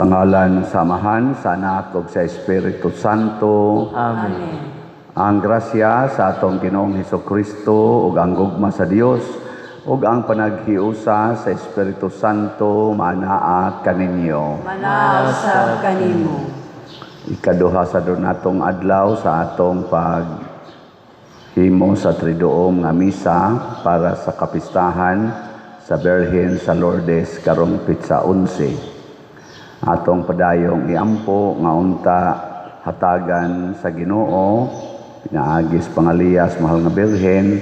Sa ngalan sa Amahan, sa Anak ug sa Espiritu Santo. Amen. Ang grasya sa atong Ginoong Hesukristo ug ang gugma sa Dios ug ang panaghiusa sa Espiritu Santo maanaa kaninyo. Manaa usab kanimo. Ikaduha sa natong adlaw sa atong pag himo sa Triduum nga misa para sa kapistahan sa Birhen sa Lourdes karong petsa 11. Atong padayong iampo nga unta hatagan sa Ginoo pinaagi sa pangaliyas, mahal nga Birhen,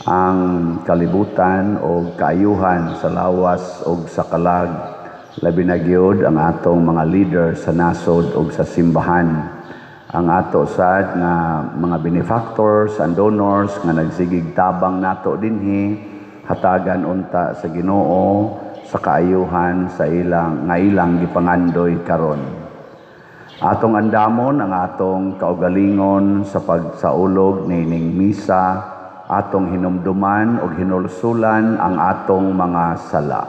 ang kalibutan o kaayuhan sa lawas o sa kalag, labi na gyud ang atong mga leader sa nasod o sa simbahan, ang ato sad nga mga benefactors and donors nga nagsigig tabang nato dinhi. Hatagan unta sa Ginoo sa kaayuhan sa ilang nga ilang gipangandoy karon. Atong andamon ang atong kaugalingon sa pagsaulog niining misa, atong hinumduman ug hinulsulan ang atong mga sala.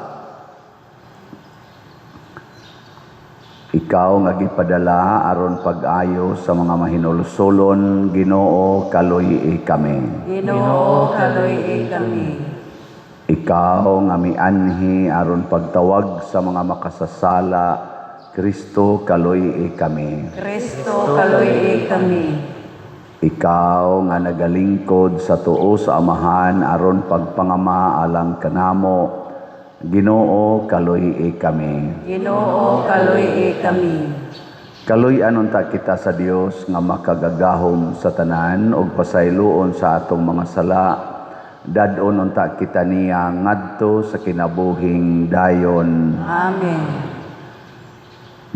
Ikaw nga gipadala aron pag-ayo sa mga mahinulsulon, Ginoo, kaluy-i kami. Ginoo, kaluy-i kami. Ikaw nga mianhi aron pagtawag sa mga makasasala, Kristo, kaluy-i kami. Kristo, kaluy-i kami. Ikaw nga nagalingkod sa tuo sa Amahan aron pagpangama alang kanamo, Ginoo, kaluy-i kami. Ginoo, kaluy-i kami. Kaluy-an unta kita sa Dios nga makagagahom sa tanan ug pasayloon sa atong mga sala. Dad-on unta kita niya ngadto sa kinabuhing dayon. Amen.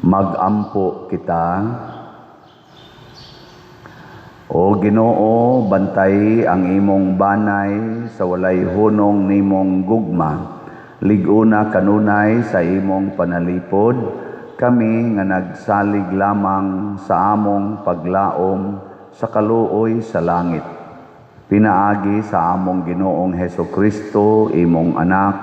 Magampo kita. O Ginoo, bantay ang imong banay sa walay hunong nimong gugma. Lig-una kanunay sa imong panalipod, kami nga nagsalig lamang sa among paglaom sa kaluoy sa langit. Pinaagi sa among Ginoong Hesukristo, imong anak,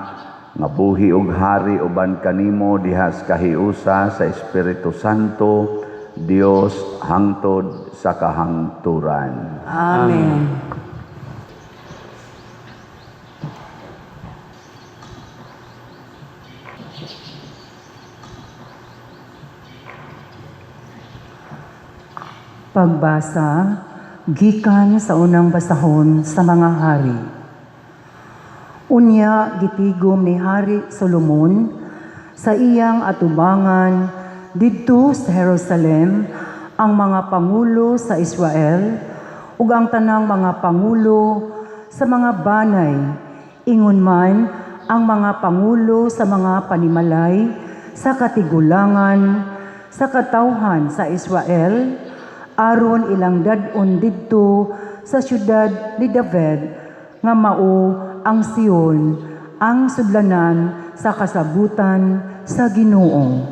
nga buhi ug hari uban kanimo diha sa kahiusa sa Espiritu Santo, Dios hangtod sa kahangturan. Amen. Pagbasa gikan sa unang basahon sa mga hari. Unya gitigom ni Hari Solomon sa iyang atubangan didto sa Jerusalem ang mga pangulo sa Israel ug ang tanang mga pangulo sa mga banay, ingon man ang mga pangulo sa mga panimalay sa katigulangan sa katawhan sa Israel, aron ilang dad-on didto sa syudad ni David nga mao ang Sion, ang sudlanan sa kasabutan sa Ginoo.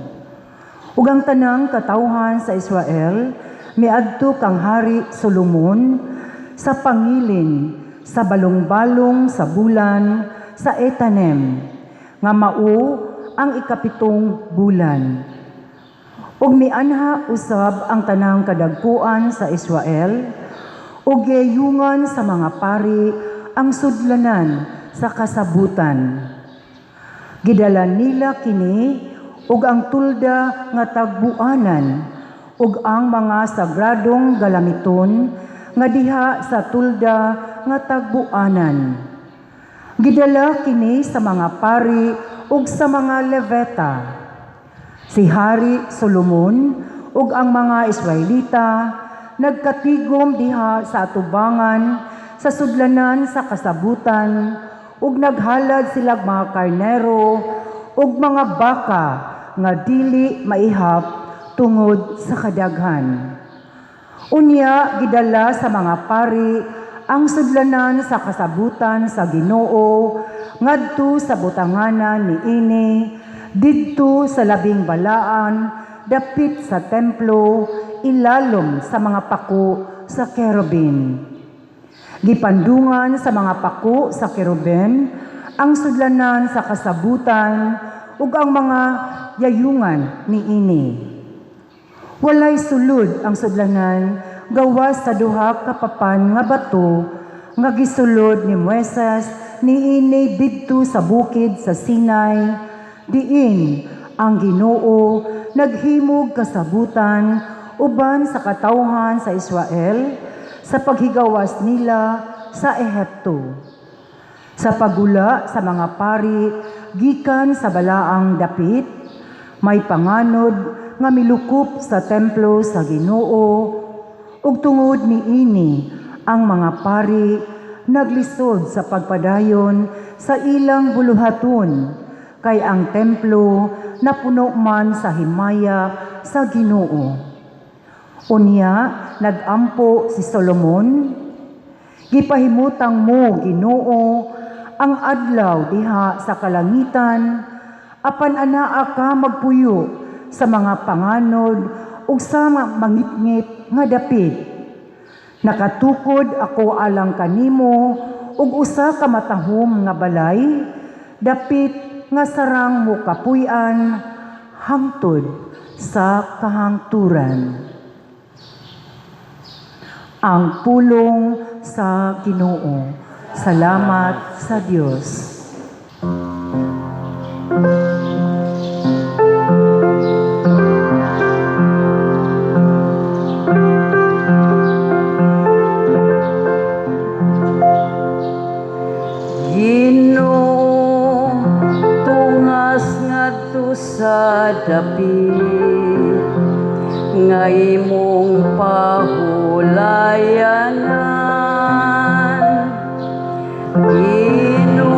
Ug ang tanang katawhan sa Israel miadto kang Hari Solomon sa pangilin sa balong-balong sa bulan sa Etanem nga mao ang ikapitong bulan. Ug mianha usab ang tanang kadagkuan sa Israel ug giyungan sa mga pari ang sudlanan sa kasabutan. Gidala nila kini ug ang tulda nga tagbuanan ug ang mga sagradong galamiton nga diha sa tulda nga tagbuanan. Gidala kini sa mga pari ug sa mga Levita. Si Hari Solomon ug ang mga Israelita nagkatigom diha sa atubangan sa sudlanan sa kasabutan ug naghalad sila mga karnero ug mga baka nga dili maihap tungod sa kadaghan. Unya gidala sa mga pari ang sudlanan sa kasabutan sa Ginoo ngadto sa butanganan niini didto sa labing balaan dapit sa templo, ilalom sa mga pako sa kerubin. Gipandungan sa mga pako sa kerubin ang sudlanan sa kasabutan ug ang mga yayungan niini. Walay sulod ang sudlanan gawas sa duha ka papan nga bato nga gisulod ni Moises niini didto sa bukid sa Sinai, diin ang Ginoo naghimog kasabutan uban sa katawhan sa Israel sa paghigawas nila sa Ehipto. Sa paggula sa mga pari gikan sa balaang dapit, may panganod nga milukop sa templo sa Ginoo, ug tungod niini ang mga pari naglisod sa pagpadayon sa ilang buluhaton, kay ang templo napuno man sa himaya sa Ginoo. Unya nagampo si Solomon: "Gipahimutang mo, Ginoo, ang adlaw diha sa kalangitan, apan anaa ka magpuyo sa mga panganod ug sa mga mangitngit nga dapit. Nakatukod ako alang kanimo og usa ka matahom nga balay, dapit nga sarang mo kapuy-an hangtod sa kahangturan." Ang pulong sa Ginoo. Salamat sa Dios. Ginoo, tungas ngadto sa dapit nga imong pahulayanan. Ginoo,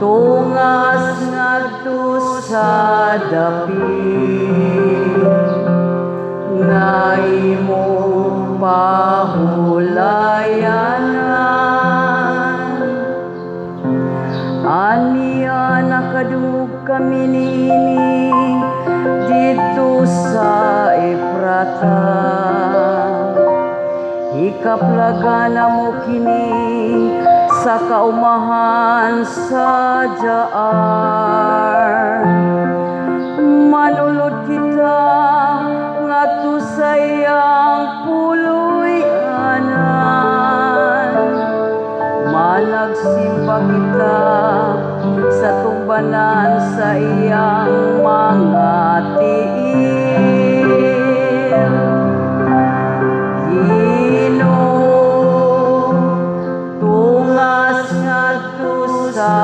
tungas ngadto sa dapit nga imong pahulayanan. Aniya nakadungog kami niini didto sa Efrata. Ikaplagan mo kini sa kaumahan sa Jaar. Manulod kita ngadto sa iyang puloy-anan. Managsimba kita sa tugbanan sa iyang mga tiil. Ginoo, tungas ngadto sa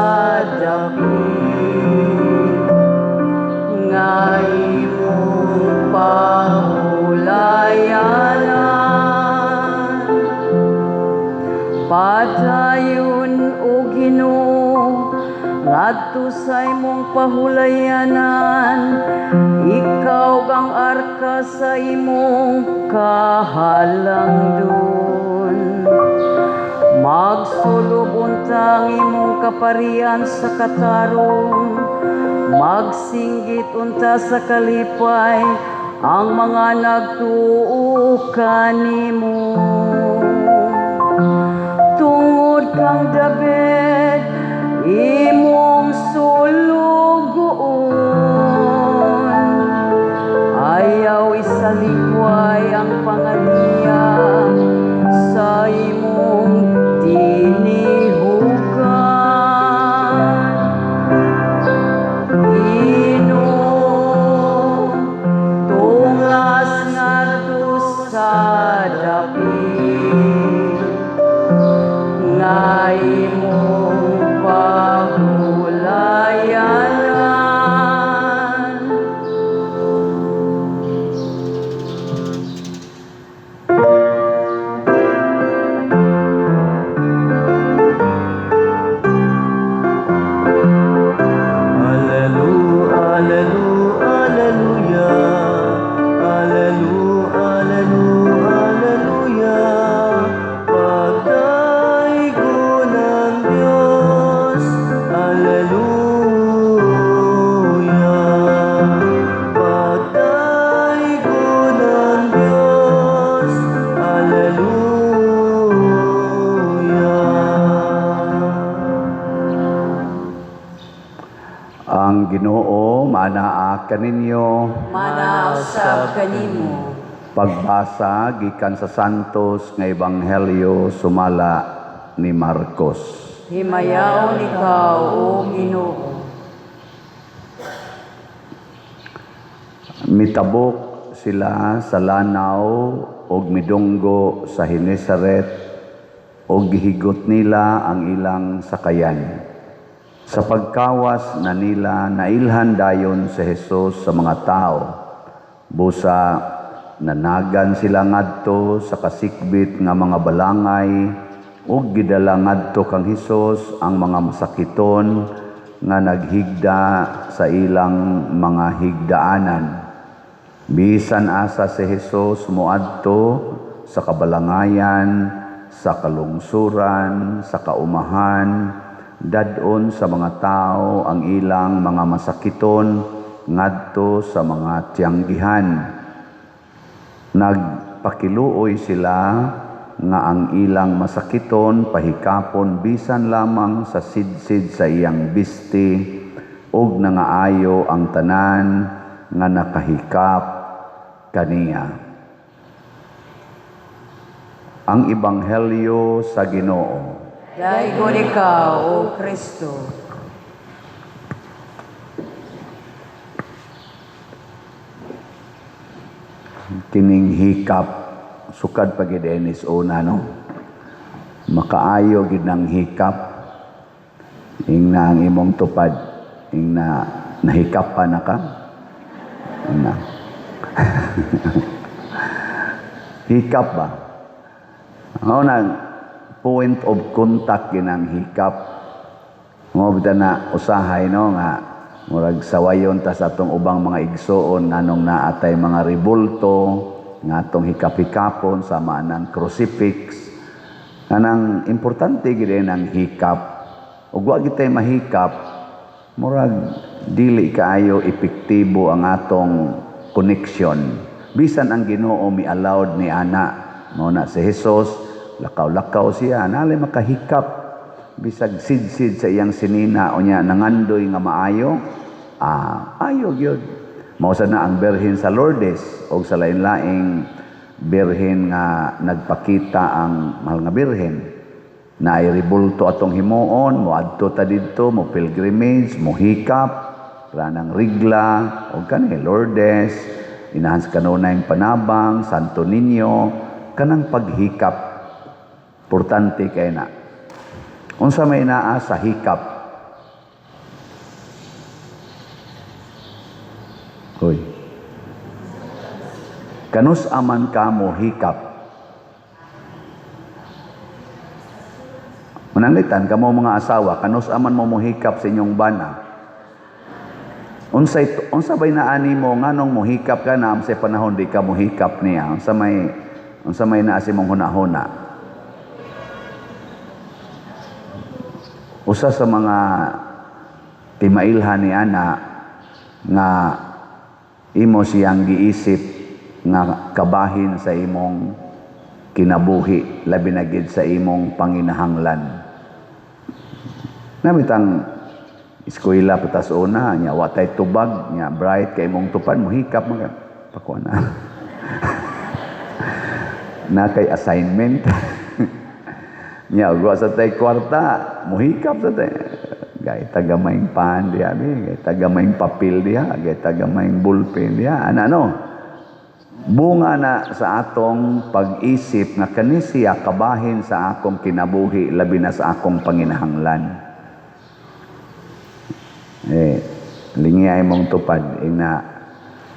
dapit nga imong pahulayanan. Padayon, o Ginoo, ngadto sa imong pahulayanan, ikaw ang arka sa imong kahalangdon. Magsulob unta ang imong kaparian sa katarong, magsinggit unta sa kalipay ang mga nagtuo kanimo. Tungod kang David, imong sulugoon, ayaw isalikway ang pangaliya sa imong tinihugan. Ginoo, tungas ngadto sa dapit nga imong Ang Ginoo manaa kaninyo. Manaa usab kanimo. Pagbasa gikan sa Santos nga Ebanghelyo sumala ni Marcos. Himayaon ikaw, O Ginoo. Mitabok sila sa lanaw og midunggo sa Genesaret og gihigot nila ang ilang sakayan. Sa pagkawas na nila, nailhan dayon si Jesus sa mga tao. Busa nanagan sila ngadto sa kasikbit nga mga balangay ug gidala ngadto kang Hesus ang mga masakiton nga naghigda sa ilang mga higdaanan. Bisan asa si Hesus moadto sa kabalangayan, sa kalungsuran, sa kaumahan, dadon sa mga tao ang ilang mga masakiton ngadto sa mga tiyanggihan. Nagpakiluoy sila nga ang ilang masakiton pahikapon bisan lamang sa sidsid sa iyang bisti, ug nangaayo ang tanan nga nakahikap kaniya. Ang Ebanghelyo sa Ginoo. Daygon ikaw, O Kristo. Kining hikap sukad pa gid is una, no, makaayo gid ng hikap. Ingna ang imong tupad, ingna nahikap pa na ka, ingna hikap ba? Mao na point of contact ginang hikap. Mao bitaw na usahay, no, nga murag sawayon ta sa atong ubang mga igsoon nganong naa tay mga rebulto nga atong hikap-hikapon sama ng crucifix. Kanang importante gid ang hikap. Ug wa gid tay mahikap, murag dili kaayo epektibo ang atong connection. Bisan ang Ginoo mi allowed ni ana, mao na si Jesus lakaw-lakaw siya, nalay makahikap bisag sidsid sa iyang sinina, unya nangandoy nga maayo, ayo gyud. Mao sad na ang Birhen sa Lourdes og sa lain-laing birhen nga nagpakita ang mahal nga Birhen na ay rebulto atong himuon, moadto ta didto, mo pilgrimage, mo hikap, ranang rigla og kani Lourdes, inahan sa kanunayng panabang, Santo Niño, kanang paghikap importante kay na. Unsa may naa sa hikap? Hoy. Kanus aman ka mo hikap? Mananglitan kamo mga asawa, kanus aman mo mohikap sa inyong bana? Unsa bay naani mo nganong mohikap ka na sa panahon di ka mohikap niya? Unsa may naa sa imong hunahuna? Usa sa mga timailhan ni ana nga imo siyang giisip nga kabahin sa imong kinabuhi, labi na gid sa imong panginahanglan. Namitang eskwela patas una, nya wa tay tubag, nya bright kay imong tupad, mohikap man ka. Pakuha na. Na kay assignment. Nya wa sa tay kwarta, mohikap sa tay. Gay tagamayng pan diha bi, gay tagamayng papel diha, gay tagamayng ballpen diha. Ana, no? Bunga na sa atong pag-isip nga kani siya kabahin sa akong kinabuhi, labi na sa akong panginahanglan. Eh, lingiyay mong tupad, ina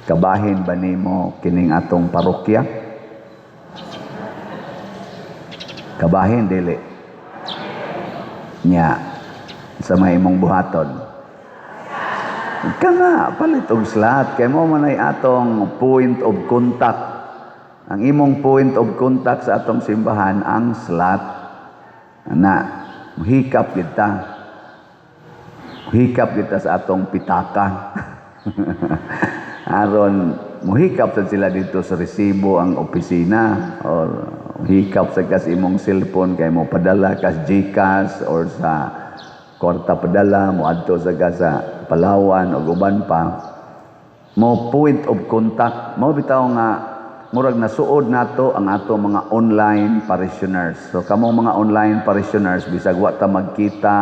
kabahin ba nimo kining atong parokya? Kabahin dili? Nya sa mga imong buhaton. Kana palit og slot kay mo man ay atong point of contact. Ang imong point of contact sa atong simbahan ang slot. Na hikap kita. Hikap kita sa atong pitaka. Aron muhikap sad sila dito sa resibo ang opisina or hikap sa kas imong cellphone kay mo padala kas GCash or sa Kwarta padala moadto sa ka sa Palawan ug uban pa. Mo point of contact mo bitaw nga murag nasuod nato ang ato mga online parishioners. So kamong mga online parishioners, bisag wa ta magkita,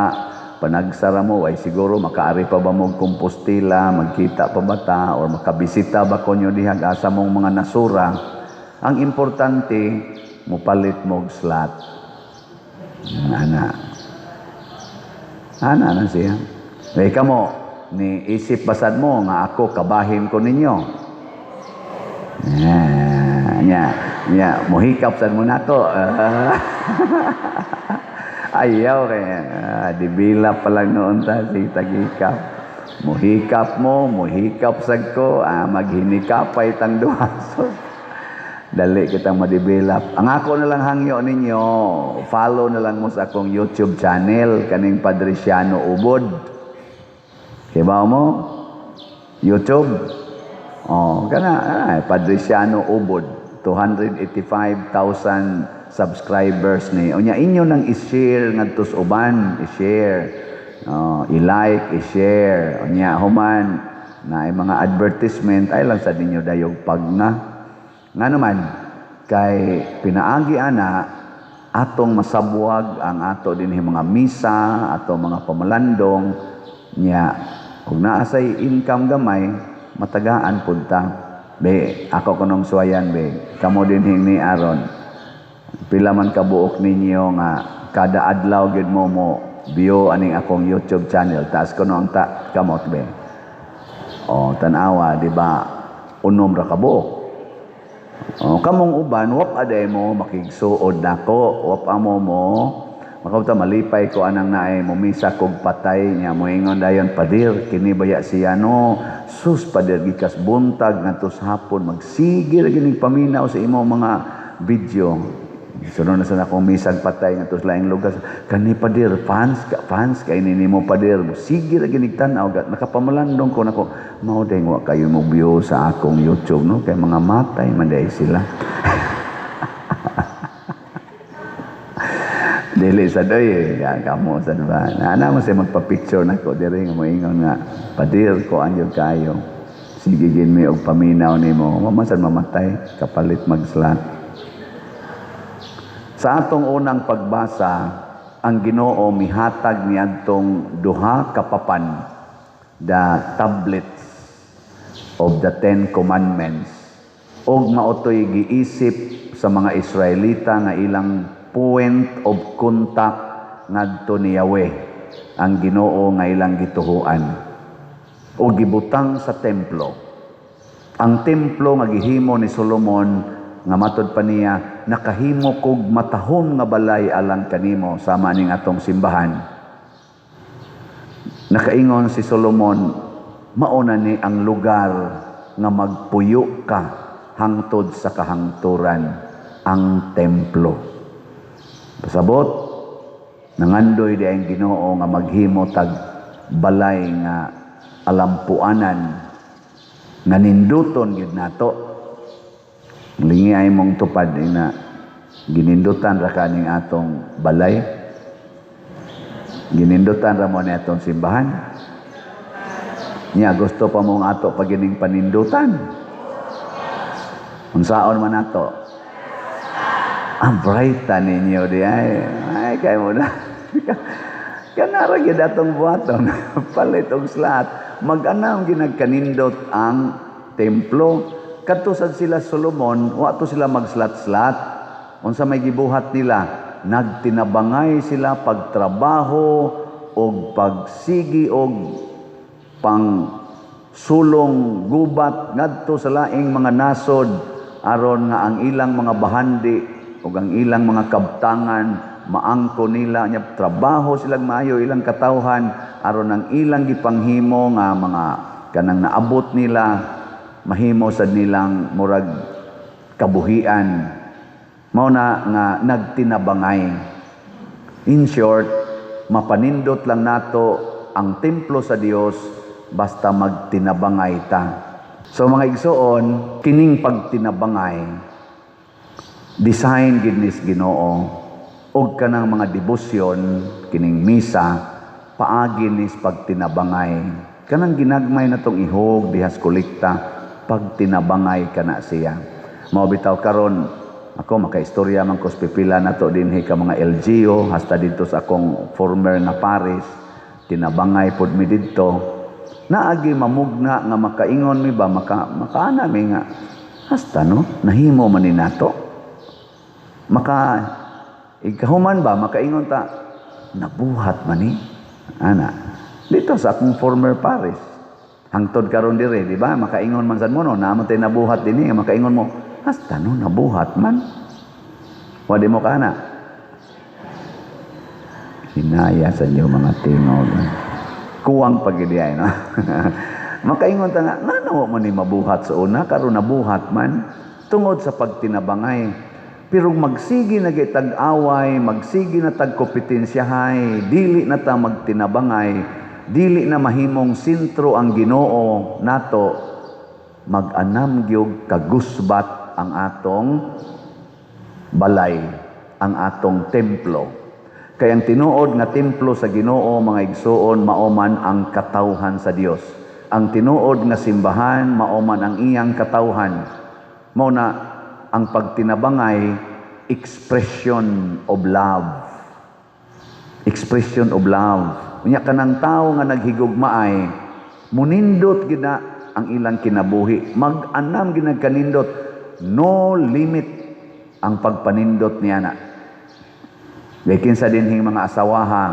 panagsara mo ay siguro makaari pa ba mo Compostela, magkita pa ba ta or makabisita ba konyo diha asa mong mga nasura. Ang importante, mupalit mo og slot. Ana. Ana na siya. Eh kamo, ni isip basad mo nga ako kabahin ko ninyo. Nya, nya, nya, mohikap sad mo nako. Ayaw kay dibila pa lang noon ta si tagikap. Mohikap mo, mohikap sad ko, maghinikapay tang duha. So, dali kitang ma-develop. Ang ako na lang hangyo ninyo, follow na lang mo sa akong YouTube channel, kaning Padriciano Ubod. Kibaw mo? YouTube? Oh, kana, Padriciano Ubod. 285,000 subscribers ni. Unya inyo nang i-share ngadto sa uban, i-share. Oh, i-like, i-share. Unya human na ay mga advertisement ay lang sa ninyo dayog pag na. Nga naman, kay pinaagi ana atong masabwag ang ato dinhi mga misa, ato mga pamalandong nya kung naa say income gamay, matagaan pud ta. Be, ako kunong suwayan be, kamo dinhi ni aron. Pila man kabuok ninyo nga kada adlaw gyud mo mo view aning akong YouTube channel, taas kuno ang ta kamot be. Oh, tan-awa, di ba? 6 ra kabuok. Oh, kamong uban, wap aday mo makigsuod nako, wap amo mo makauta malipay ko anang naay mumisa kog patay niya moingon dayon, "Padir, kini baya siya no? Sus, padir, gikas buntag ngadto sa hapon magsige ra gining paminaw sa imo mga video." Sunod na sa akong misag patay ngadto sa laing lugar, "Kani padir, fans ka, fans kay ni nimo padir, sige ra ginig tan-aw." Nakapamalandong ko nako, mao day wa kayo mo view sa akong YouTube no, kay mga matay man day sila. Dili sa doy eh. Ya, kamo sa diba? Ana mo siya magpa-picture nako diri nga moingon nga, "Padir, ko anyo kayo. Sige gin mi og paminaw nimo." Wa man sad mamatay kapalit mag-slot. Sa atong unang pagbasa, ang Ginoo mihatag niadtong duha ka papan, the tablets of the Ten Commandments, og maotoy giisip sa mga Israelita nga ilang point of contact ngadto ni Yahweh, ang Ginoo nga ilang gituhuan, og gibutang sa templo. Ang templo nga gihimo ni Solomon nga matod pa niya, "Nakahimo kog matahom nga balay alang kanimo," sama ning atong simbahan. Nakaingon si Solomon, mauna ni ang lugar nga magpuyo ka hangtod sa kahangturan, ang templo. Pasabot, nangandoy di ang Ginoo nga maghimo tag balay nga alampuanan nga ninduton gyud nato. Lingi ay mong tupad na ginindutan ra kaning atong balay. Ginindutan ra mo ni atong simbahan. Nya gusto pa mong ato pagining panindutan. Unsaon man ato? Ang bright ninyo di ay. Ay kay mo na. Kanara gyud atong buhaton. Palit og slot. Mag-anam ginagkanindot ang templo. Kadto sad sila Solomon, wa to sila mag-slot-slot. Unsa may gibuhat nila? Nagtinabangay sila pagtrabaho og pagsigi og pang sulong gubat ngadto sa laing mga nasod aron nga ang ilang mga bahandi ug ang ilang mga kabtangan maangko nila. Nya trabaho silang maayo ilang katawhan aron ang ilang gipanghimo nga mga kanang naabot nila mahimo sad nilang murag kabuhian. Mao na nga nagtinabangay. In short, mapanindot lang nato ang templo sa Dios basta magtinabangay ta. So mga igsoon, kining pagtinabangay design gid nis Ginoo og kanang mga debosyon kining misa Paagi ni sa pagtinabangay. Kanang ginagmay na tong ihog dihas kolekta, pagtinabangay kana siya. Mao bitaw karon ako makaistorya man ko sa pipila nato dinhi ka mga LGU, hasta didto sa akong former nga parish, tinabangay pod mi didto. Naagi mamugna nga makaingon mi ba, makaana mi nga hasta no nahimo man ni nato. Maka ikahuman ba makaingon ta, nabuhat man ni ana dito sa akong former parish. Hangtod karon dire, di ba? Makaingon man sad mo no, naa man tay nabuhat dinhi, makaingon mo hasta no nabuhat man. Wa di mo kana. Hinaya sa inyo mga tingog. Kuwang pagidi ay, no? Makaingon ta nga, ngano mo ni mabuhat sa una, karon nabuhat man, tungod sa pagtinabangay. Pero magsige na tag-away, magsige na tagkompetensyahay, dili na ta magtinabangay, dili na mahimong sentro ang Ginoo nato, mag-anam gyud kagusbat ang atong balay, ang atong templo. Kay ang tinuod nga templo sa Ginoo, mga igsuon, mao man ang katawhan sa Dios. Ang tinuod nga simbahan, mao man ang iyang katawhan. Mao na ang pagtinabangay, expression of love. Expression of love. Unya kanang tao nga naghigugmaay, munindot gid na ang ilang kinabuhi. Mag-anam gid nagkanindot. No limit ang pagpanindot niya na. Kay kinsa dinhing mga asawaha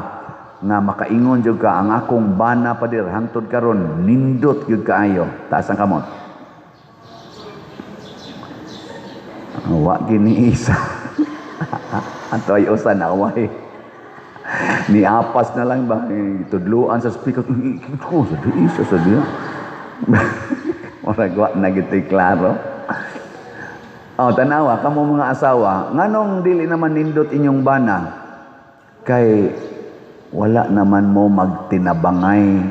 nga makaingon jud ka, "Ang akong bana, pader, hangtod karon nindot gyud kaayo"? Taas ang kamot. Wa gini isa. Ato ay usa na away. Ni apas na lang ba tudluan sa speaker ko sa di isa sa diya. Murag wa na gito'y klaro. Oh, tanawa kamo mga asawa, nganong dili naman nindot inyong bana? Kay wala naman mo magtinabangay.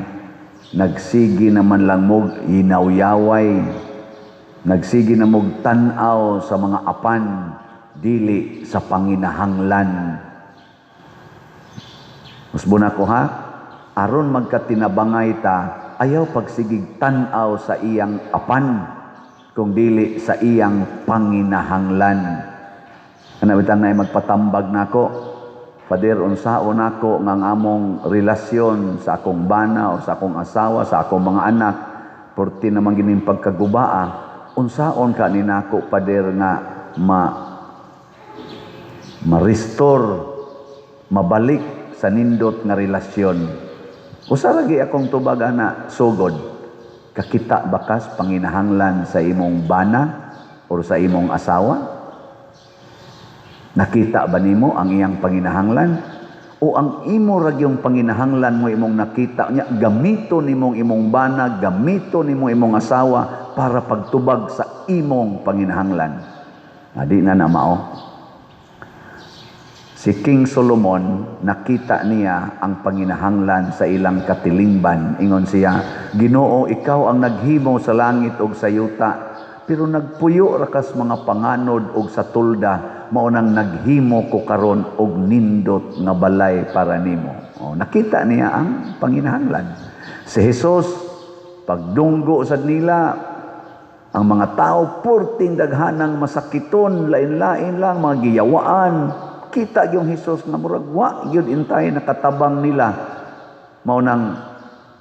Nagsige naman lang mo hinawyaway. Nagsige na mo tan-aw sa mga apan, dili sa panginahanglan. Usbon ako ha, aron magkatinabangay ta, ayaw pagsigig tan-aw sa iyang apan, kung dili sa iyang panginahanglan. Ana bitang na magpatambag nako, "Father, unsaon nako nga ang among relasyon sa akong bana o sa akong asawa, sa akong mga anak, porti naman gining pagkagubaa, unsaon ka ni nako, Father, nga ma-restore, mabalik sa nindot nga relasyon?" Usa ra gyud akong tubag ana, sugod. Kakita bakas panginahanglan sa imong bana or sa imong asawa? Nakita ba nimo ang iyang panginahanglan? O ang imo ra gyung panginahanglan mo imong nakita niya, gamito nimong imong bana, gamito nimo imong asawa para pagtubag sa imong panginahanglan? Adi na na mao. Si King Solomon, nakita niya ang panginahanglan sa ilang katilingban. Ingon siya, "Ginoo, ikaw ang naghimo sa langit ug sa yuta, pero nagpuyo ra kas mga panganod og sa tolda, mao nang naghimo ko karon og nindot nga balay para nimo." Oh, nakita niya ang panginahanglan. Si Jesus, pagdunggo sad nila, ang mga tao purting daghanang masakiton, lain-lain lang, mga giyawaan. Kita yung Jesus nga murag wa gyud intay nakatabang nila. Mao nang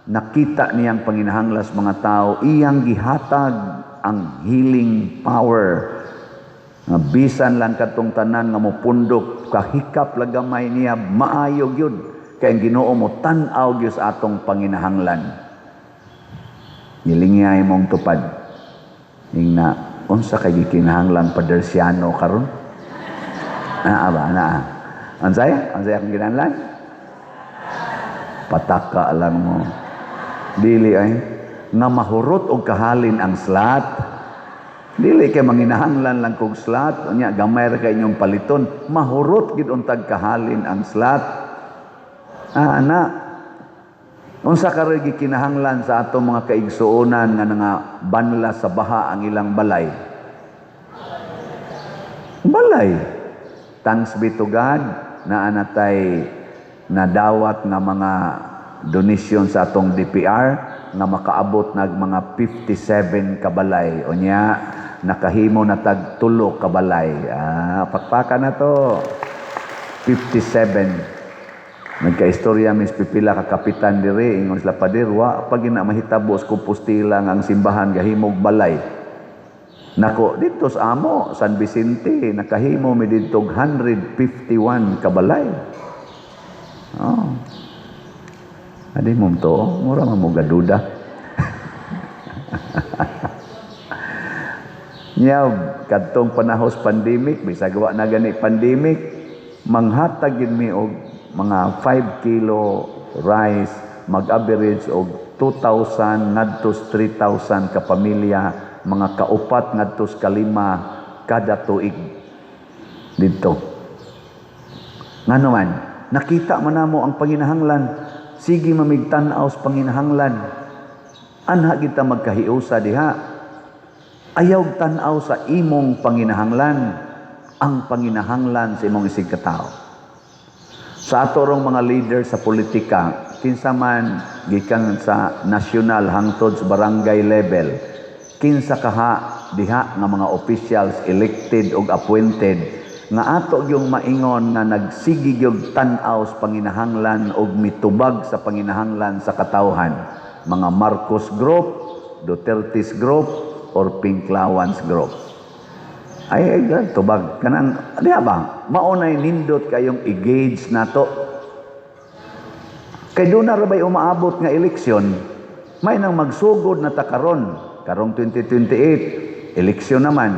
nakita niyang panginahanglan sa mga tao, iyang gihatag ang healing power. Nga bisan lang kadtong tanan nga mopundok, kahikap lang gamay niya, maayo gyud. Kay ang Ginoo mo tan-aw gyud sa atong panginahanglan. Nilingay mong tupad. Ingna, unsa kay gikinahanglan Padersiano karon? Naa ba? Naa. Unsay? Unsay akong kinahanglan? Pataka lang mo. Dili ay nga mahurot og kahalin ang slat. Dili kay manginahanglan lang kog slat, unya gamay ra kay inyong paliton, mahurot gid untag kahalin ang slat. Ah, ana. Unsa karoy gikinahanglan sa atong mga kaigsuonan nga nga banla sa baha ang ilang balay? Balay. Thanks be to God, naa natay nadawat nga mga donation sa atong DPR nga makaabot nag mga 57 kabalay. Unya nakahimo na tag 3 kabalay. Ah, pakpaka na to. 57. Nagkaistorya mis pipila ka kapitan diri, ingon sila, "Pader, wa pa gina mahitabo sa Compostela nga ang simbahan gahimog balay." Nako, dito sa amo, San Vicente, nakahimo mi didto 151 kabalay. Oh. Adi mo to, mura man mo gaduda. Nya kadtong panahos pandemic, bisag wa na gani pandemic, manghatag gyud mi og mga 5 kilo rice, mag-average og 2,000 ngadto 3,000 ka pamilya, mga kaupat ngadto kalima kada tuig didto. Ngano man, nakita man namo ang panginahanglan, sige mamigtan-aw sa panginahanglan. Anha kita magkahiusa diha. Ayaw tan-aw sa imong panginahanglan, ang panginahanglan sa imong isig katao. Sa ato rong mga leader sa politika, kinsa man gikan sa national hangtod sa barangay level, kinsa kaha diha nga mga officials elected og appointed nga ato yung maingon nga nagsige gyud tan-aw sa panginahanglan og mitubag sa panginahanglan sa katawhan, mga Marcos Group, Duterte's Group or Pinklawans Group. Ay, ay, ay tubag kanang diha ba, mao nay nindot kayong i-gauge nato, kay doon na ra bay umaabot nga eleksyon, may nang magsugod na ta karon, karong 2028 eleksyon naman.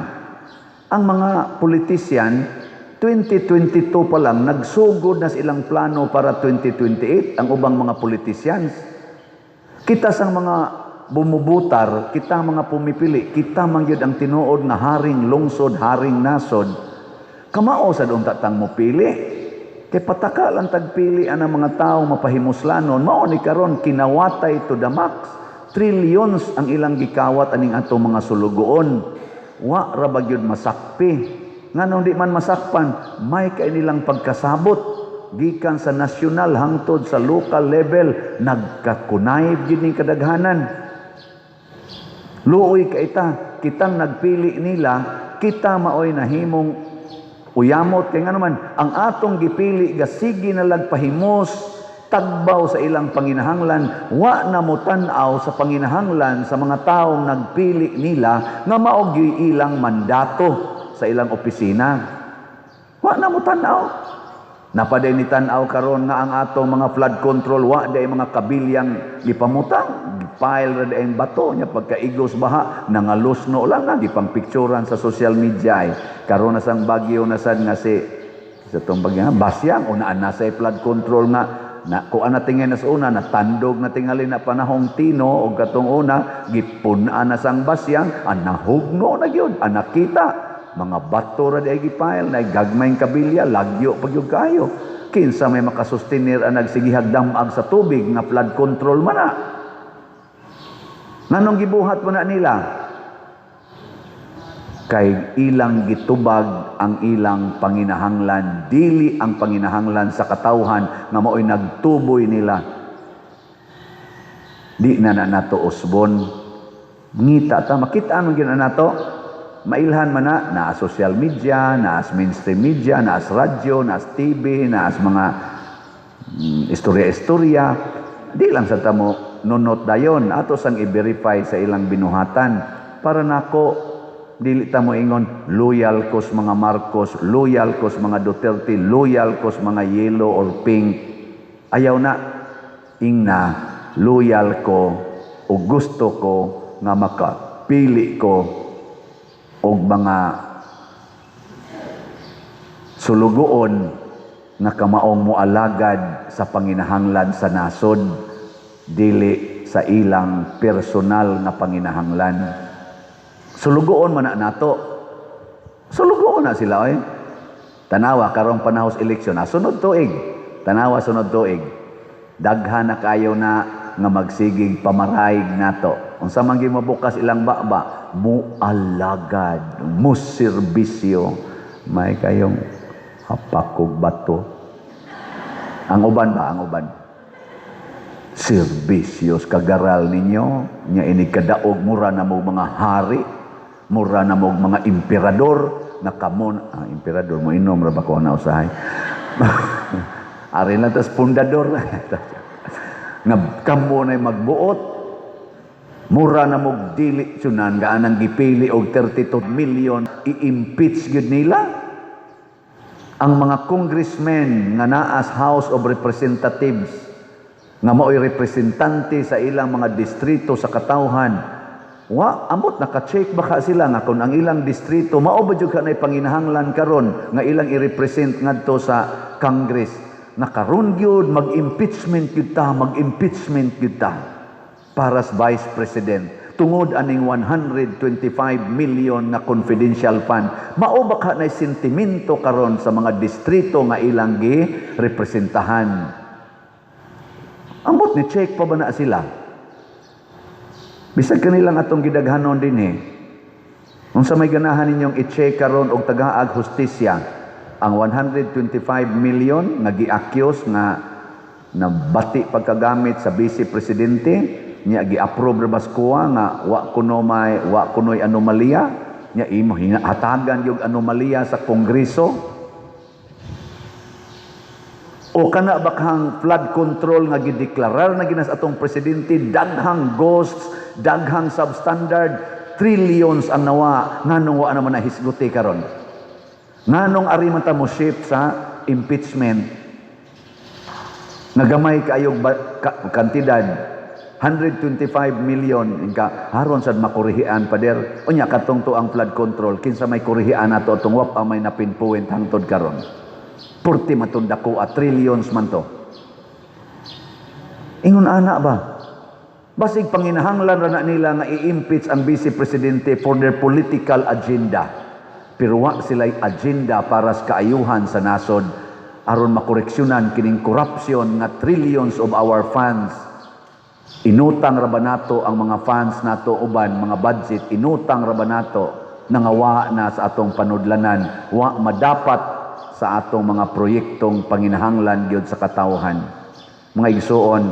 Ang mga politician, 2022 pa lang nagsugod na silang plano para 2028. Ang ubang mga politicians, kita sang mga bumubutar, kita mga pumipili, kita man gyud ang tinuod nga haring lungsod, haring nasod. Kamao sa unta tang mopili. Kay pataka lang tagpili ang mga tao mapahimuslanon, mao ni karon kinawatay to the max. Trillions ang ilang gikawat aning atong mga sulugoon. Wa ra ba gyud masakpi? Nganong di man masakpan, may kay nilang pagkasabot gikan sa national hangtod sa local level, nagkakunayb gyud ning kadaghanan. Luoy ka ita, kitang nagpili nila, kita maoy nahimong uyamot, kay ngano man ang atong gipili gasige na lagpahimos tagbaw sa ilang panginahanglan, wa na mo tan-aw sa panginahanglan sa mga taong nagpili nila nga mao gyud ilang mandato sa ilang opisina. Wa na mo tan-aw. Napaday ni tan-aw karon nga ang atong mga flood control wa day mga kabilyang gipamutang, gipile ra day ang bato nya, pagkaigos baha nangalusno lang na gipangpicturan sa social media ay. Karon na sang bagyo na sad nga si sa tong bagyo nga Basyang, unaan na sa flood control nga na kuan na tingin na sa una, natandog na tingali na panahong Tino og katong una, gipun-an na sang Basyang, ang nahugno na gyud, ang nakita mga bato ra di ay gipile na gagmayng kabilya, lagyo pag gyud kayo. Kinsa may makasustinir ang nagsigihag damag sa tubig nga flood control man na? Nganong gibuhat mo na nila? Kay ilang gitubag ang ilang panginahanglan, dili ang panginahanglan sa katawhan nga mao'y nagtuboy nila. Di na na nato usbon. Ngita ta, makita man gyud na nato. Mailhan man na, naa social media, naa mainstream media, naa radyo, naa TV, naa mga istorya-istorya. Di lang sa tamo nunot dayon, ato sang i-verify sa ilang binuhatan. Para nako, dili ta mo ingon, loyal kos mga Marcos, loyal kos mga Duterte, loyal kos mga yellow or pink. Ayaw na, ingna, loyal ko o gusto ko nga makapili ko og mga sulugoon nga kamaong moalagad sa panginahanglan sa nasod, dili sa ilang personal nga panginahanglan. Sulugoon man na nato. Sulugoon na sila oy. Tanawa karong panahos eleksyon, sunod tuig. Tanawa sunod tuig. Daghan na kayo na nga magsigig pamaraig nato. Unsa man gyud mabukas ilang baba, mualagad, muserbisyo. May kayong hapakog bato. Ang uban ba? Ang uban. Serbisyos kagaral ninyo, nya ini kadaog mura na mo mga hari, mura na mo mga emperador, nga kamon, ah, emperador mo inom ra ba ko na usahay. Ari lang tas pundador. Nga kamo na magbuot, mura na mo dili sunan gaanang gipili og 32 million i-impeach gyud nila ang mga congressmen nga naa sa House of Representatives nga mao'y representante sa ilang mga distrito sa katawhan. Wa amot naka-check baka sila nga kung ang ilang distrito mao ba jud kanay panginahanglan karon nga ilang i-represent ngadto sa Congress, na karon gyud mag-impeachment gyud ta, mag-impeachment gyud ta para sa Vice President tungod aning 125 million nga confidential fund? Mao ba ka na sentimento karon sa mga distrito nga ilang gi representahan? Amot ni check pa ba na sila? Bisag kanilang atong gidaghanon dinhi. Unsa may ganahan ninyong i-check karon og tagaag hustisya ang 125 million nga gi-accuse nga nabati pagkagamit sa Vice Presidente niya? Gi-approve ra bas kuha nga wa kuno may wa kunoy anomalya niya, imo hatagan yung anomalya sa Kongreso? O kana bakhang flood control nga gideklarar na ginas atong presidente, daghang ghosts, daghang substandard, trillions ang nawa, nganong wa naman na hisguti karon? Nganong ari man ta mo shift sa impeachment? Nagamay kaayog kantidad 125 million inka haron sad makurihian, pader. Unya katong to ang flood control, kinsa may kurihian nato atong wa pa may napinpoint hangtod karon? Purti matong dako at trillions man to. Ingon ana ba? Basig panginahanglan ra na nila nga i-impeach ang Vice Presidente for their political agenda. Pero wa sila'y agenda para sa kaayuhan sa nasod aron makoreksyonan kining corruption nga trillions of our funds. Inutang ra ba nato ang mga funds nato uban mga budget, inutang ra ba nato nangawa na sa atong panudlanan, wa madapat sa atong mga proyektong panginahanglan gyud sa katawhan. Mga igsuon,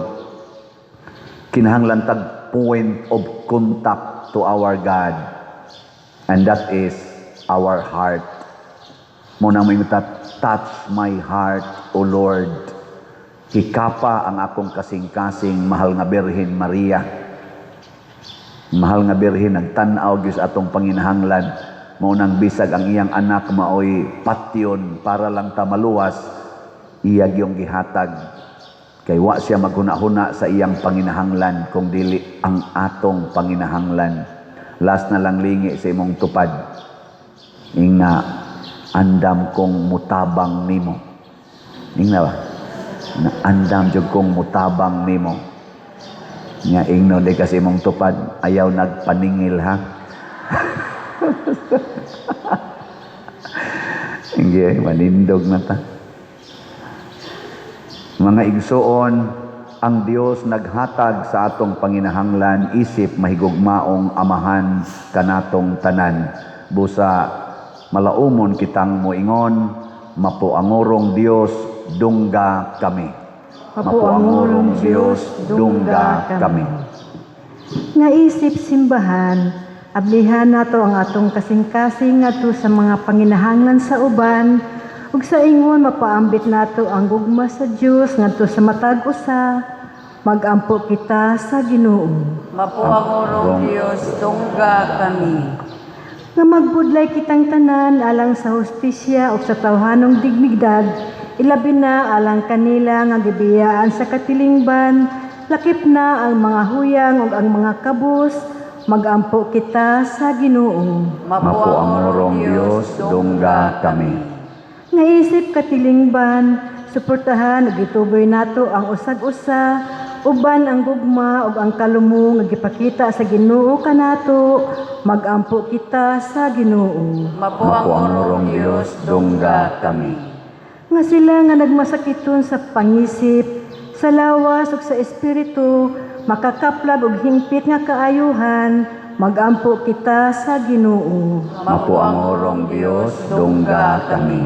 kinahanglan tag point of contact to our God, and that is our heart. Mo nang may "Touch my heart, O Lord." Hikapa ang akong kasing-kasing, mahal nga Birhen Maria. Mahal nga Birhen, nagtan-aw gyud sa atong panginahanglan. Mao nang bisag ang iyang anak maoy patyon para lang ta maluwas, iya gyung gihatag. Kay wa siya maghuna-huna sa iyang panginahanglan kung dili ang atong panginahanglan. Last na lang, lingi sa imong tupad. Ingna, "Andam kong mutabang nimo." Ingna ba? Na andam jud kong mutabang nimo. Nya ingno di kasi imong tupad, "Ayaw nagpaningil ha." Hindi, manindog na ta. Mga igsuon, ang Dios naghatag sa atong panginahanglan isip mahigugmaong amahan kanatong tanan. Busa malaumon kitang moingon, "Mapuangurong Dios, dungga kami." Mapuangurong Dios, dungga kami. Nga isip simbahan, ablihan nato ang atong kasing-kasing ngadto sa mga panginahanglan sa uban ug sa ingon mapaambit nato ang gugma sa Dios ngadto sa matag usa. Magampo kita sa Ginoo. Mapuangurong Dios, dungga kami. Nga magbudlay kitang tanan alang sa hustisya ug sa tawhanong dignidad, ilabi na alang kanila nga gibiyaan sa katilingban, lakip na ang mga huyang ug ang mga kabus. Magampo kita sa Ginoo. Mapuangurong Dios, dungga kami. Nga isip katilingban, suportahan ug gituboy nato ang usag-usa uban ang gugma ug ang kalumo nga gipakita sa Ginoo kanato. Magampo kita sa Ginoo. Mapuangurong Dios, dungga kami. Nga sila nga nagmasakiton sa pangisip, sa lawas ug sa espiritu makakaplag og hingpit nga kaayuhan. Magampo kita sa Ginoo. Mapuangurong Dios, dungga kami.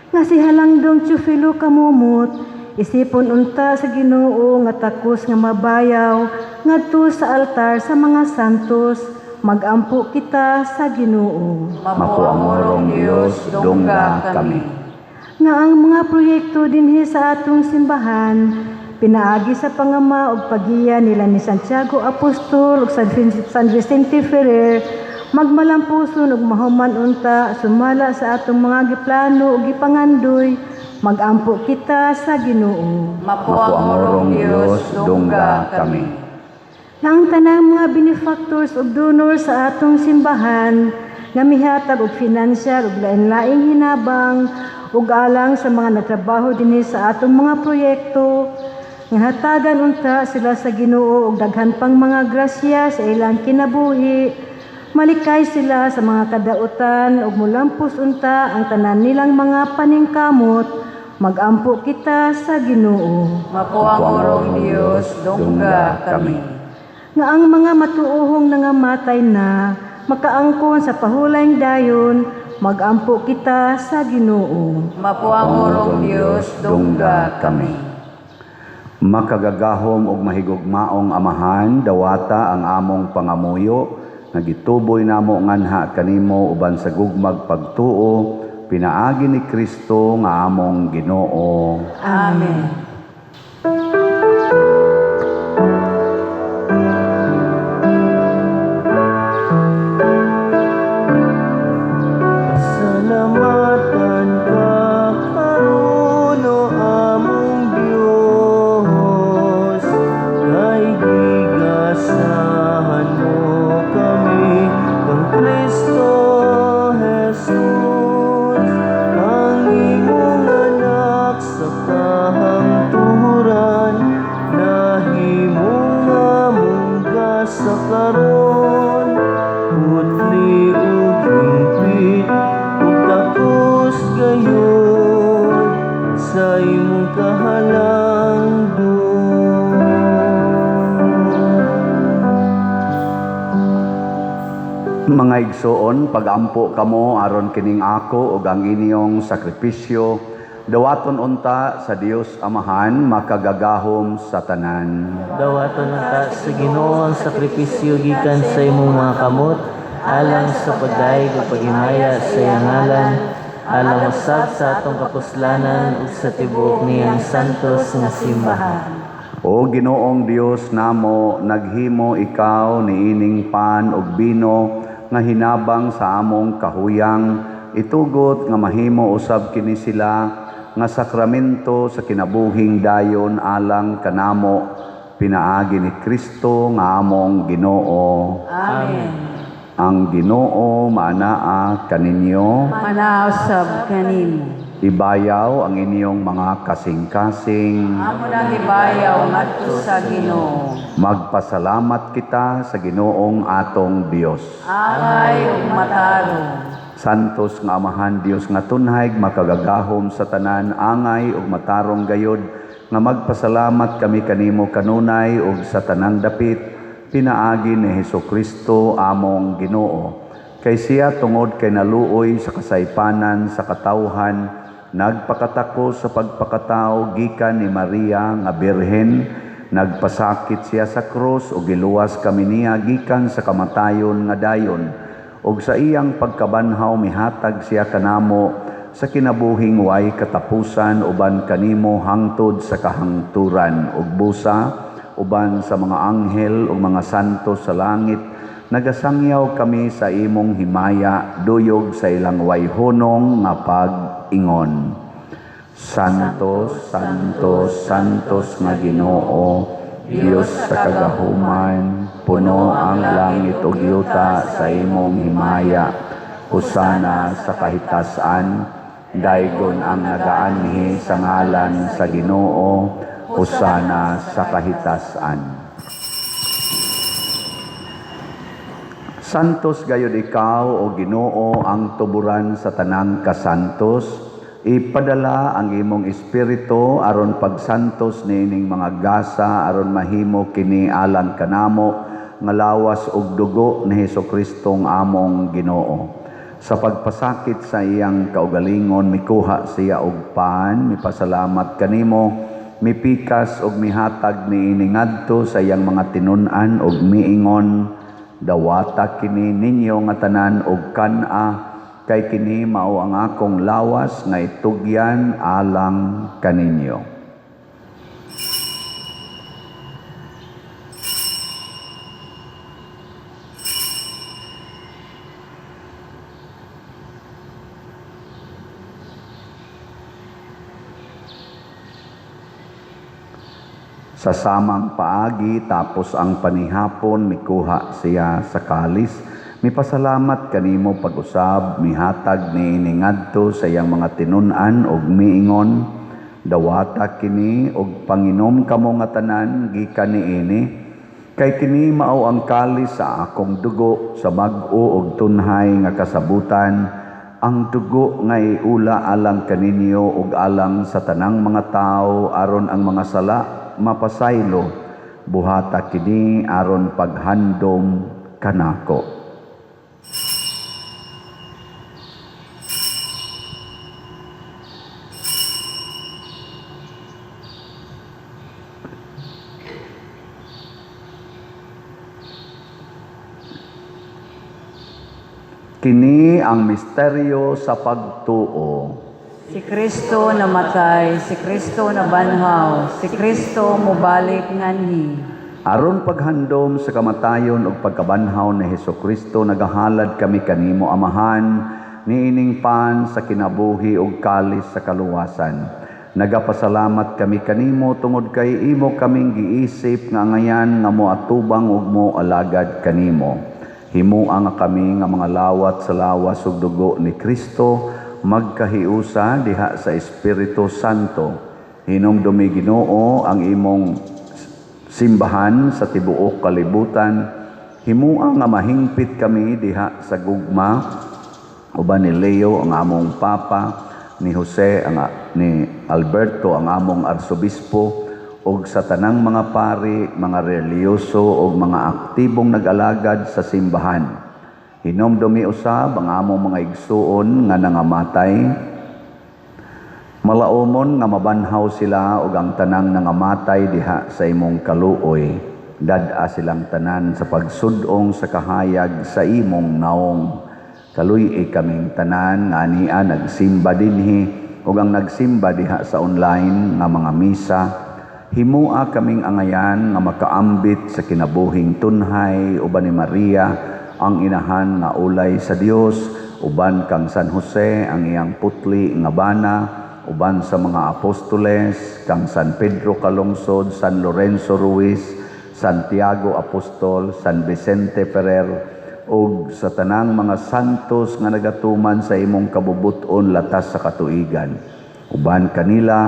Nga si Halangdong Teofilo Camomot Isipon unta sa Ginoo nga takos nga mabayaw ngadto sa altar sa mga santos. Magampo kita sa Ginoo. Mapuang Orong Dios, dungga kami. Nga ang mga proyekto dinhi sa atong simbahan pinaagi sa pangama ug pagiya nila ni Santiago Apostol ug San Vicente Ferrer magmalampuson ug mahuman unta sumala sa atong mga giplano ug gipangandoy. Magampo kita sa Ginoo. Mapuang Orong Dios, dungga kami. Nga ang tanang mga benefactors ug donors sa atong simbahan nga mihatag og financial ug lain-laing hinabang ug alang sa mga nagtrabaho dinhi sa atong mga proyekto, nga hatagan unta sila sa Ginoo og daghan pang mga grasya sa ilang kinabuhi, malikay sila sa mga kadautan ug mulampos unta ang tanan nilang mga paningkamot. Magampo kita sa Ginoo. Mapuang Orong Dios, dungga kami. Nga ang mga matuohong nangamatay na makaangkon sa pahulayng dayon. Magampo kita sa Ginoo. Mapuang Orong Dios, dungga kami. Makagagahom og mahigugmaong Amahan, dawata ang among pangamuyo nga gituboy namo nganha kanimo uban sa gugmag pagtuo pinaagi ni Kristo nga among Ginoo. Amen. Salamatan ka karon, o among Dios, kay gigasahan mo kami kang Kristo Jesus, ang imong anak sa kahangturan, nahimong among gasa karon, putli ug hingpit ug takos gayud sa imong kahalangdon. Mga igsoon, pagampo kamo aron kining ako ug ang inyong sakripisyo dawaton unta sa Dios Amahan makagagahom sa tanan. Dawaton unta sa Ginoo ang sakripisyo gikan sa imong mga kamot alang sa pagdayeg ug paghimaya sa iyang ngalan, alang usab sa atong kapuslanan ug sa tibuok niyang santos nga simbahan. O Ginoong Dios namo, naghimo ikaw niining pan ug bino nga hinabang sa among kahuyang, itugot nga mahimo usab kini sila nga sakramento sa kinabuhing dayon alang kanamo pinaagi ni Kristo nga among Ginoo. Amen. Ang Ginoo maanaa kaninyo. Manausab kanimo. Ibayaw ang inyong mga kasing-kasing. Amo nang ibayaw ngadto sa Ginoo. Magpasalamat kita sa Ginoong atong Dios. Angay ug matarong. Santos nga Amahan, Dios nga tunhay, makagagahom sa tanan, angay ug matarong gayod nga magpasalamat kami kanimo kanunay ug sa tanang dapit pinaagi ni Hesukristo among Ginoo. Kay siya tungod kay naluoy sa kasaypanan sa katawhan, nagpakatako sa pagpakatao gikan ni Maria nga birhen, nagpasakit siya sa krus ug giluwas kami niya gikan sa kamatayon nga dayon. Ug sa iyang pagkabanhaw mihatag siya kanamo sa kinabuhing way katapusan uban kanimo hangtod sa kahangturan, ug busa uban sa mga anghel ug mga santo sa langit nagasangyaw kami sa imong himaya duyog sa ilang wayhunong nga pag-ingon. Santo, Santo, Santos nga Ginoo, Dios sa kagahuman, puno ang langit ug yuta sa imong himaya. Hosana sa kahitasan, daygon ang nagaanhi sa ngalan sa Ginoo, hosana sa kahitasan. Santos gayud ikaw, o Ginoo, ang tuburan sa tanang kasantos. Ipadala ang imong espiritu aron pagsantos niining mga gasa aron mahimo kini alang kanamo nga lawas ug dugo ni Hesus-Kristong among Ginoo. Sa pagpasakit sa iyang kaugalingon mikuha siya og pan, mipasalamat kanimo, Mipikas og mihatag niini ngadto sa iyang mga tinun-an og miingon, "Dawata kini ninyo nga tanan og kan-a, kay kini mao ang akong lawas nga itugyan alang kaninyo." Sa samang paagi, tapos ang panihapon, mikuha siya sa kalis, mipasalamat kanimo pag-usab, mihatag niini ngadto sa iyang mga tinun-an og miingon, "Dawata kini og panginom kamo nga tanan gikan niini, kay kini mao ang kalis sa akong dugo sa bag-o og tunhay nga kasabutan, ang dugo nga iula alang kaninyo ug alang sa tanang mga tawo aron ang mga sala mapasaylo. Buhata kini aron paghandom kanako." Kini ang misteryo sa pagtuo. Si Kristo namatay, si Kristo nabanhaw, si Kristo mobalik nganhi. Aron paghandom sa kamatayon ug pagkabanhaw ni Hesukristo, nagahalad kami kanimo, Amahan, niining pan sa kinabuhi ug kalis sa kaluwasan. Nagapasalamat kami kanimo tungod kay imo kaming giisip nga angayan nga moatubang ug moalagad kanimo. Himoa nga kami nga mga lawat sa lawas ug dugo ni Kristo magkahiusa diha sa Espiritu Santo. Hinumdumi, Ginoo, ang imong simbahan sa tibuok kalibutan. Himoa nga mahingpit kami diha sa gugma uban ni Leo ang among Papa, ni Jose ang ni Alberto ang among arsobispo, ug sa tanang mga pari, mga relihiyoso ug mga aktibong nag-alagad sa simbahan. Hinumdumi usab ang among mga igsuon nga nangamatay. Malaumon nga mabanhaw sila ug ang tanang nangamatay diha sa imong kaluoy. Dad-a silang tanan sa pagsud-ong sa kahayag sa imong naong. Kaluy-i kaming tanan nga ania nagsimba dinhi ug ang nagsimba diha sa online nga mga misa. Himoa kaming angayan nga makaambit sa kinabuhing tunhay uban ni Maria ang inahan nga ulay sa Dios, uban kang San Jose ang iyang putli nga bana, uban sa mga apostoles, kang San Pedro Calungsod, San Lorenzo Ruiz, Santiago Apostol, San Vicente Ferrer, ug sa tanang mga santos nga nagatuman sa imong kabubut-on latas sa katuigan. Uban kanila,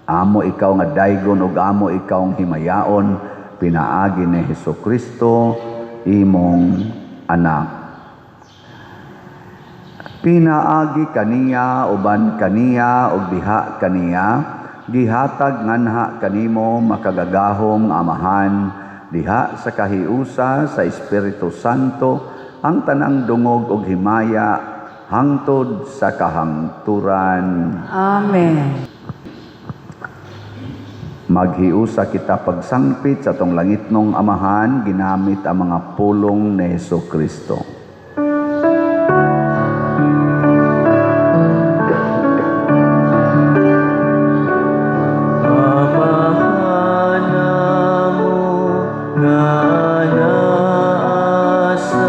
amo ikaw nga daygon ug amo ikaw ang himayaon, pinaagi ni Hesukristo imong anak. Pinaagi kaniya, uban kaniya, ug diha kaniya, gihatag nganha kanimo makagagahom nga Amahan, diha sa kahiusa sa Espiritu Santo, ang tanang dungog ug himaya hangtod sa kahangturan. Amen. Maghiusa kita pagsangpit sa atong langitnong Amahan, ginamit ang mga pulong ni Hesukristo. Amahan namo nga naa sa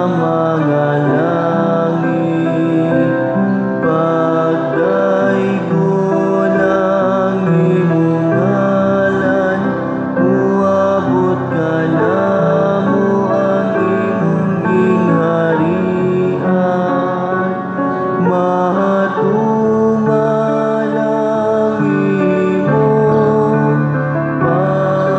mga langit, pagdaygon ang imong ngalan, muabot kanamo ang imong gingharian, matuman ang imong pagbuot.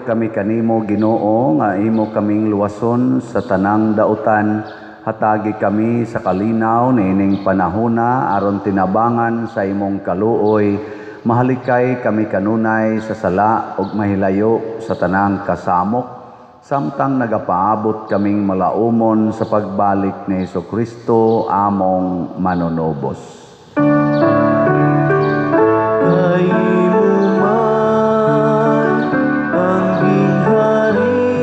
Nagpangayo kami kanimo, Ginoo, nga imo kaming luwason sa tanang dautan. Hatagi kami sa kalinaw niining panahona aron tinabangan sa imong kaluoy. Mahalikay kami kanunay sa sala ug mahilayo sa tanang kasamok samtang nagapaabot kaming malaumon sa pagbalik ni Kristo among manunubos. Kay imo man ang gingharian,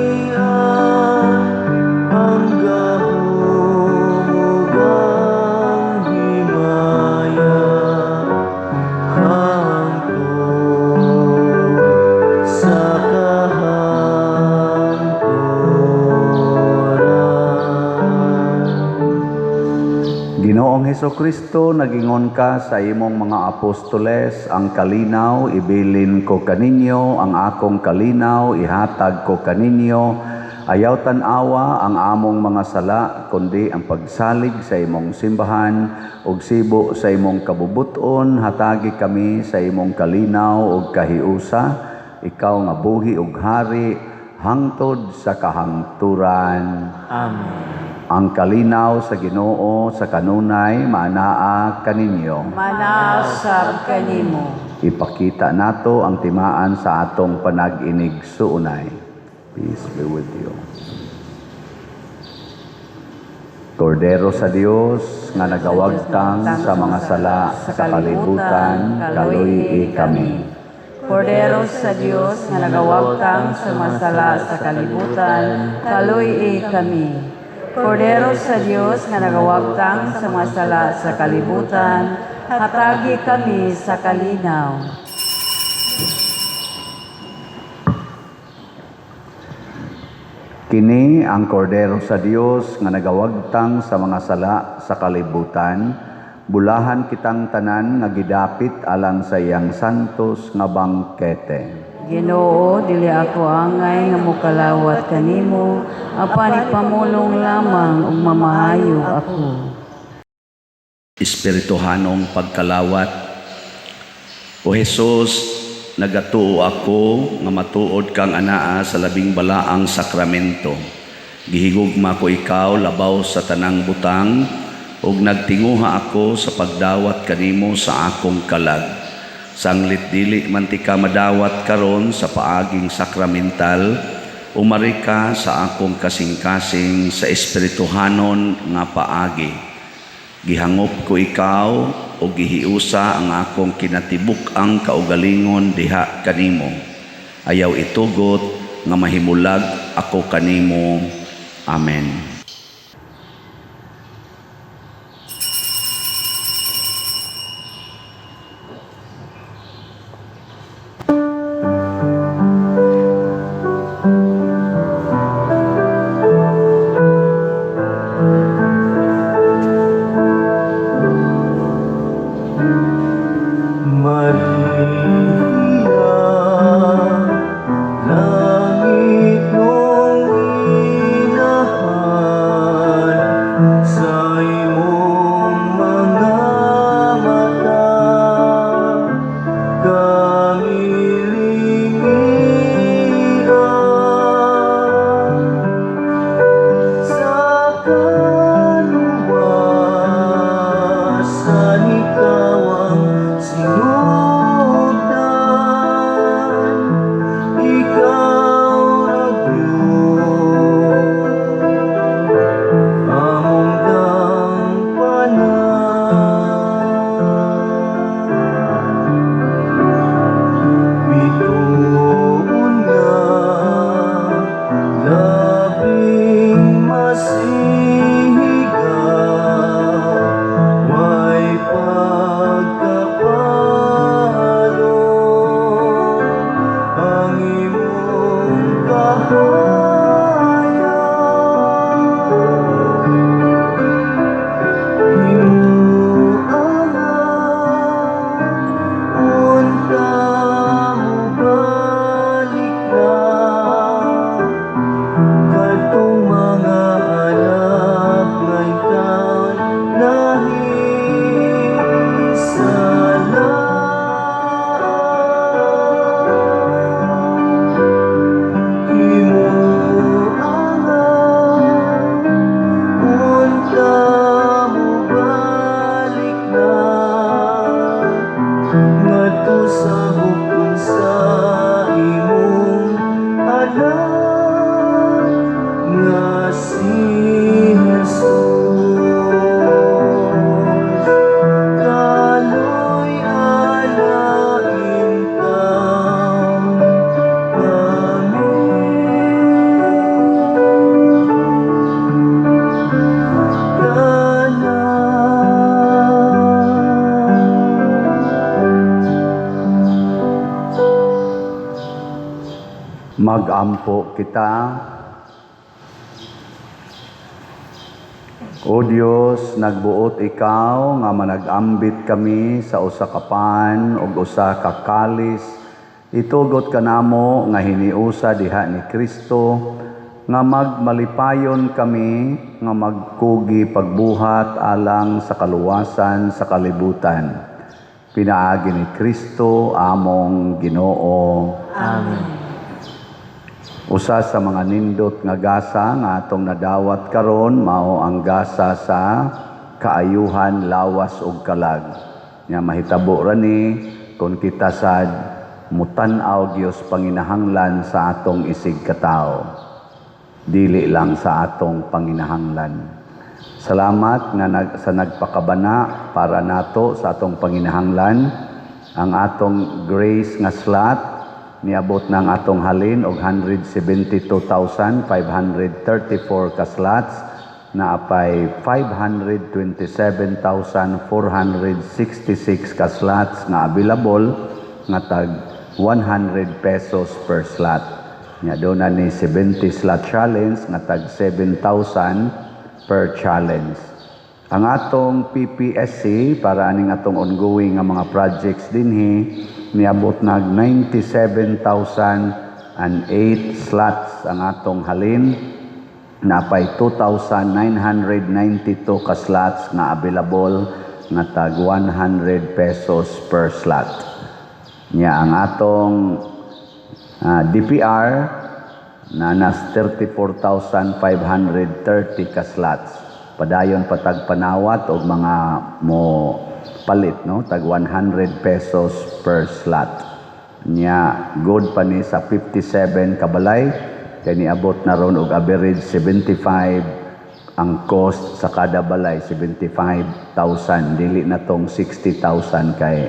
ang gahom ug ang himaya, hangtod sa kahangturan. Ginoong Hesukristo, nagingon ka sa imong mga apostoles, "Ang kalinaw ibilin ko kaninyo, ang akong kalinaw ihatag ko kaninyo. Ayaw tan-awa ang among mga sala, kundi ang pagsalig sa imong simbahan ug sibo sa imong kabubuton, hatagi kami sa imong kalinaw ug kahiusa, ikaw nga buhi ug hari hangtod sa kahangturan." Amen. Ang kalinaw sa Ginoo sa kanunay maanaa kaninyo. Manaa sab kanimo. Ipakita nato ang timaan sa atong panag-inigsuonay. Peace be with you. Kordero sa Dios nga nagawagtang sa mga sala sa kalibutan, kaluy-i kami. Kordero sa Dios nga nagawagtang sa mga sala sa kalibutan, kaluy-i kami. Kordero sa Dios nga nagawagtang sa mga sala sa kalibutan, hatagi kami sa kalinaw. Kini ang Kordero sa Dios nga nagawagtang sa mga sala sa kalibutan. Bulahan kitang tanan nga gidapit alang sa iyang santos nga bangkete. Ginoo, dili ako angay nga mokalawat kanimo, apan ipamulong lamang ug mamaayo ako. Espirituhanong pagkalawat. O Jesus, nagatuo ako nga matuod kang anaa sa labing balaang sakramento. Gihigugma ko ikaw labaw sa tanang butang ug nagtinguha ako sa pagdawat kanimo sa akong kalag. Sanglit dili man tika madawat karon sa paaging sakramental, umari ka sa akong kasing-kasing sa espirituhanon nga paagi. Gihangop ko ikaw o gihiusa ang akong kinatibuk-ang kaugalingon diha kanimo. Ayaw itugot nga mahimulag ako kanimo. Amen. Maria, langitnong inahan, Magampo kita. O Dios, nagbuot ikaw nga managambit kami sa usa ka pan ug usa ka kalis. Itugot kanamo nga hiniusa diha ni Kristo nga magmalipayon kami nga magkugi pagbuhat alang sa kaluwasan sa kalibutan. Pinaagi ni Kristo among Ginoo. Amen. Usa sa mga nindot nga gasa nga atong nadawat karon mao ang gasa sa kaayuhan, lawas ug kalag. Nga mahitabo ra ni kung kita sad mutan-aw Dios panginahanglan sa atong isig katawo. Dili lang sa atong panginahanglan. Salamat nga sa nagpakabana para nato sa atong panginahanglan. Ang atong grace nga slot niabot ng atong halin og 172,534 ka slots na apay 527,466 ka slots nga available nga tag 100 pesos per slot. Nya doon na ni 70 slot challenge nga tag 7,000 per challenge. Ang atong PPSC para aning atong ongoing nga mga projects dinhi niabot nag 97,008 slots ang atong halin, napay 2,992 ka slots nga available nga tag 100 pesos per slot. Nya ang atong DPR na nas 34,530 ka slots. Padayon patag panawat og mga mo palit, no, tag 100 pesos per slot. Nya good pa ni sa 57 kabalay kay niabot na ron og average 75 ang cost sa kada balay, 75,000, dili na tong 60,000 kay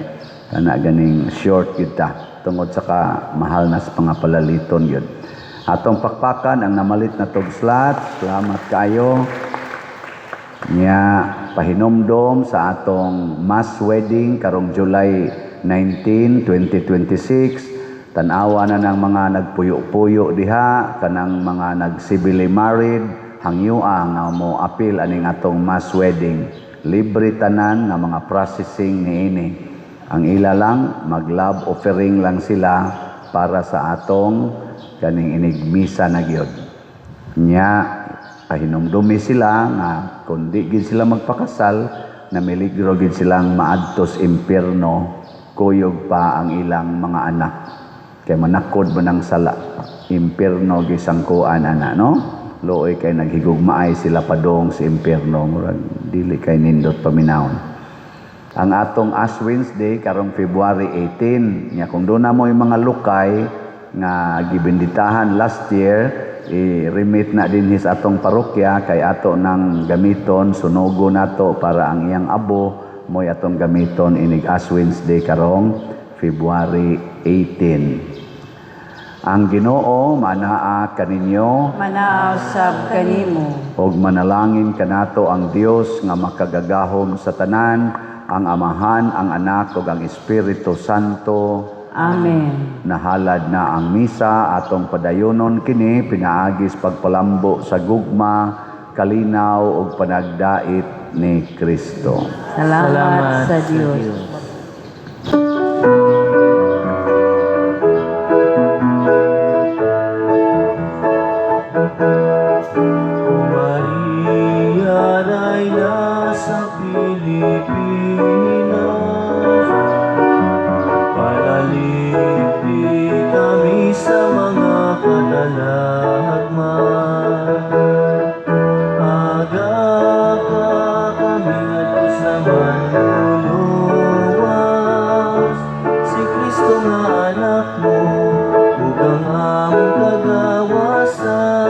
kana ganing short gyud ta tungod sa ka mahal na sa mga palaliton gyud. Atong pakpakan ang namalit na tog slot. Salamat kayo. Nya pahinomdom sa atong mass wedding karong July 19, 2026. Tan-awa na ng mga nagpuyo-puyo diha, kanang mga nag-civilly married, hangyoa nga mo apil aning atong mass wedding. Libre tanan nga mga processing niini. Ang ila lang, mag-love offering lang sila para sa atong kaning inigmisa na gyud. Nya pahinumdumi sila nga kung di gid sila magpakasal, namiligro gid silang maadtos impierno, kuyog pa ang ilang mga anak. Kay manakod man ang sala, impierno gisangkuan ana, no? Luoy kay naghigugmaay sila padong sa impierno, murag dili kay nindot paminawon. Ang atong Ash Wednesday karong February 18, nya kung doon na mo yung mga lukay nga gibinditahan last year, i-remit na din his atong parokya kay ato nang gamiton, sunugo nato para ang iyang abo mo'y atong gamiton inig Ash Wednesday karong February 18. Ang Ginoo manaa kaninyo, Manaa sab kanimo. Og manalangin kanato ang Dios nga makagagahom sa tanan, ang Amahan, ang Anak ug ang Espiritu Santo. Amen. Nahalad na ang misa, atong padayonon kini pinaagis pagpalambo sa gugma, kalinaw ug panagdait ni Kristo. Salamat sa Dios. Dios. Maria, Reyna sa Pilipinas, panalipin kami sa mga katalagman. Aga ka kami ngadto sa manluluwas, si Kristo nga anak mo, ug ang among kagawasan.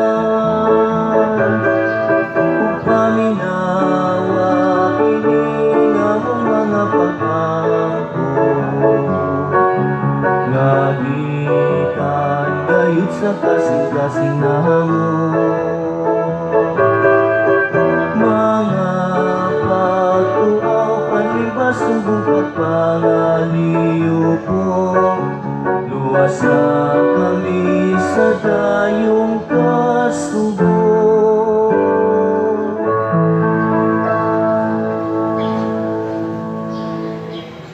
Ug paminawa kini nga among mga pag-ampo, nga gikan gayud sa kasing-kasing namo. Mga pagtuaw panlimbas ug pagpangaliyupo, luwasa kami. Sa dayong